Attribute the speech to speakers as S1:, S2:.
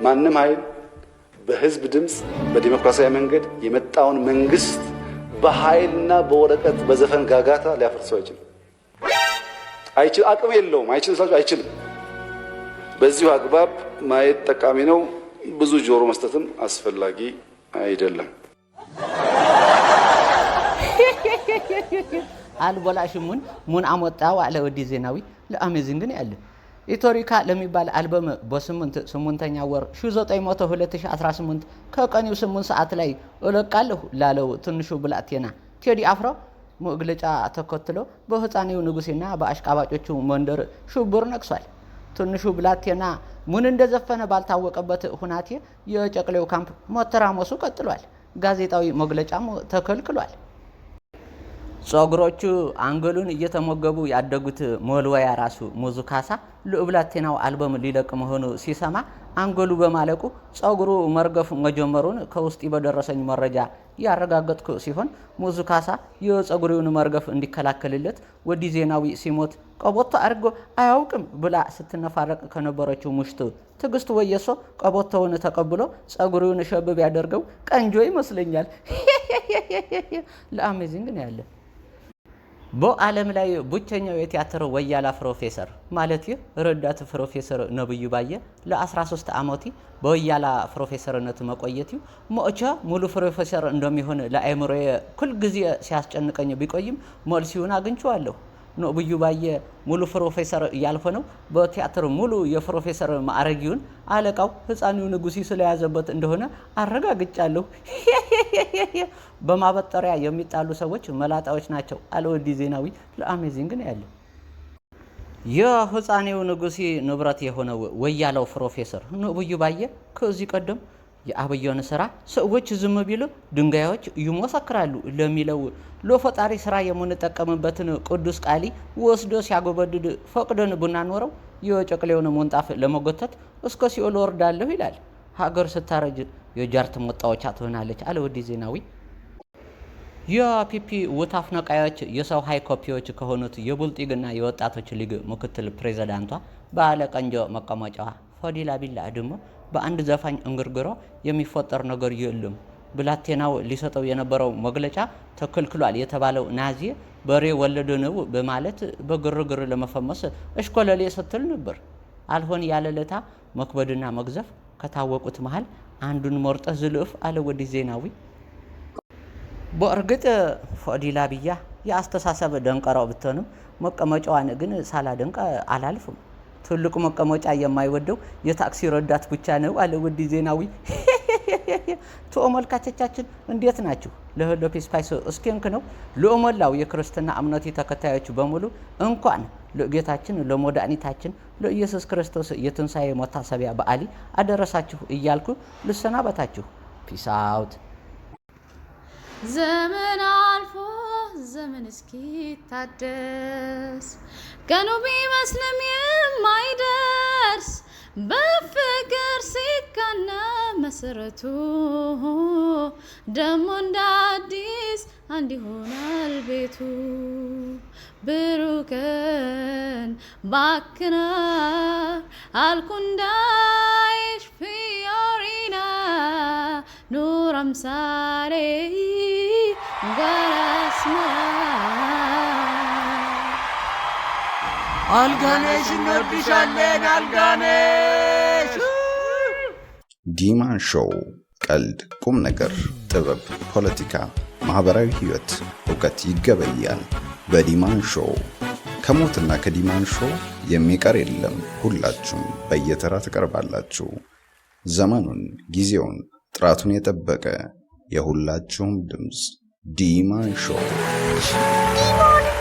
S1: ማንም ኃይል በህዝብ ድምፅ በዲሞክራሲያዊ መንገድ የመጣውን መንግስት በኃይልና በወረቀት በዘፈን ጋጋታ ሊያፈርሰው አይችልም። አይችል፣ አቅም የለውም። አይችልም ስላችሁ አይችልም። በዚሁ አግባብ ማየት ጠቃሚ ነው። ብዙ ጆሮ መስጠትም አስፈላጊ አይደለም።
S2: አልቦላሽሙን ሙን አሞጣው አለ ወዲ ዜናዊ ለ amazing ነው ያለ። ኢቶሪካ ለሚባል አልበም በስምንት ስምንተኛ ወር 1900 2018 ከቀኒው 8 ሰዓት ላይ እለቃለሁ ላለው ትንሹ ብላቴና ቴዲ አፍሮ መግለጫ ተከትሎ በህፃኔው ንጉሴና በአሽቃባጮቹ መንደር ሽብር ነግሷል። ትንሹ ብላቴና ምን እንደዘፈነ ባልታወቀበት ሁናቴ የጨቅሌው ካምፕ መተራመሱ ቀጥሏል። ጋዜጣዊ መግለጫም ተከልክሏል። ጸጉሮቹ አንገሉን እየተመገቡ ያደጉት ሞልወያ ራሱ ሙዙ ካሳ ለብላቴናው አልበም ሊለቅ መሆኑ ሲሰማ አንገሉ በማለቁ ጸጉሩ መርገፍ መጀመሩን ከውስጥ በደረሰኝ መረጃ ያረጋገጥኩ ሲሆን፣ ሙዙ ካሳ የጸጉሩን መርገፍ እንዲከላከልለት ወዲ ዜናዊ ሲሞት ቀበቶ አድርጎ አያውቅም ብላ ስትነፋረቅ ከነበረችው ምሽቱ ትዕግስት ወየሶ ቀበቶውን ተቀብሎ ጸጉሩን ሸብ ቢያደርገው ቀንጆ ይመስለኛል። ለ amazing ነው ያለ። በዓለም ላይ ብቸኛው የቲያትር ወያላ ፕሮፌሰር ማለት ረዳት ፕሮፌሰር ነብዩ ባየ ለ13 ዓመቲ በወያላ ፕሮፌሰርነት መቆየቱ መቼ ሙሉ ፕሮፌሰር እንደሚሆን ለአእምሮዬ ኩል ጊዜ ሲያስጨንቀኝ ቢቆይም መልሲውን አግኝቼዋለሁ። ነብዩ ባየ ሙሉ ፕሮፌሰር ያልሆነው በቲያትር ሙሉ የፕሮፌሰር ማዕረጊውን አለቃው ህፃኑ ንጉሴ ስለያዘበት እንደሆነ አረጋግጫለሁ። በማበጠሪያ የሚጣሉ ሰዎች መላጣዎች ናቸው አለ ወዲ ዜናዊ። ለ amazing ነው ያለ። የህፃኔው ንጉሴ ንብረት የሆነው ወያለው ፕሮፌሰር ነብዩ ባየ ከዚህ ቀደም የአብዮን ስራ ሰዎች ዝም ቢሉ ድንጋዮች ይመሰክራሉ ለሚለው ለፈጣሪ ስራ የምንጠቀምበትን ቅዱስ ቃሊ ወስዶ ሲያጎበድድ ፈቅደን ብናኖረው የጨቅሌውን ምንጣፍ ለመጎተት እስከ ሲኦል ወርዳለሁ ይላል። ሀገር ስታረጅ የጃርት መጣወቻ ትሆናለች አለ ወዲ ዜናዊ። የ PP ውታፍ ነቃዮች የሰው high ኮፒዎች ከሆኑት የቡልጢግና የወጣቶች ሊግ ምክትል ፕሬዚዳንቷ ባለቀንጆ መቀመጫዋ ፎዲላ ቢላ ደግሞ በአንድ ዘፋኝ እንግርግሮ የሚፈጠር ነገር የለም፣ ብላቴናው ሊሰጠው የነበረው መግለጫ ተከልክሏል የተባለው ናዚ በሬ ወለደ ነው በማለት በግርግር ለመፈመስ እሽኮለሌ ስትል ነበር። አልሆን ያለለታ መክበድና መግዘፍ ከታወቁት መሃል አንዱን መርጠህ ዝልእፍ አለ ወዲ ዜናዊ። በእርግጥ ፎዲላ ብያ የአስተሳሰብ ደንቀራው ብትሆንም መቀመጫዋን ግን ሳላደንቅ አላልፍም። ትልቁ መቀመጫ የማይወደው የታክሲ ረዳት ብቻ ነው አለ ወዲ ዜናዊ። ተመልካቾቻችን እንዴት ናችሁ? ለህሎ ፒስፓይስ እስኪንክ ነው። ለመላው የክርስትና እምነት ተከታዮች በሙሉ እንኳን ለጌታችን ለመድኃኒታችን ለኢየሱስ ክርስቶስ የትንሣኤ መታሰቢያ በዓል አደረሳችሁ እያልኩ ልሰናበታችሁ። Peace out።
S3: ዘመን አልፎ ዘመን እስኪታደስ ቀኑ ቢመስልም የማይደርስ በፍቅር ሲቃና መሰረቱ ደሞ እንደ አዲስ አንድ ይሆናል ቤቱ። ብሩክን ባክና አልኩንዳይሽ ፊዮሪና ኑር አምሳሌ ጋራስመራ።
S4: አልጋነሽ እንወድሻለን አልጋነሽ።
S5: ዲማን ሾው ቀልድ፣ ቁም ነገር፣ ጥበብ፣ ፖለቲካ፣ ማኅበራዊ ሕይወት፣ እውቀት ይገበያል በዲማን ሾው። ከሞትና ከዲማን ሾው የሚቀር የለም። ሁላችሁም በየተራ ትቀርባላችሁ። ዘመኑን፣ ጊዜውን፣ ጥራቱን የጠበቀ የሁላችሁም ድምፅ ዲማን ሾው።
S3: ዲማን።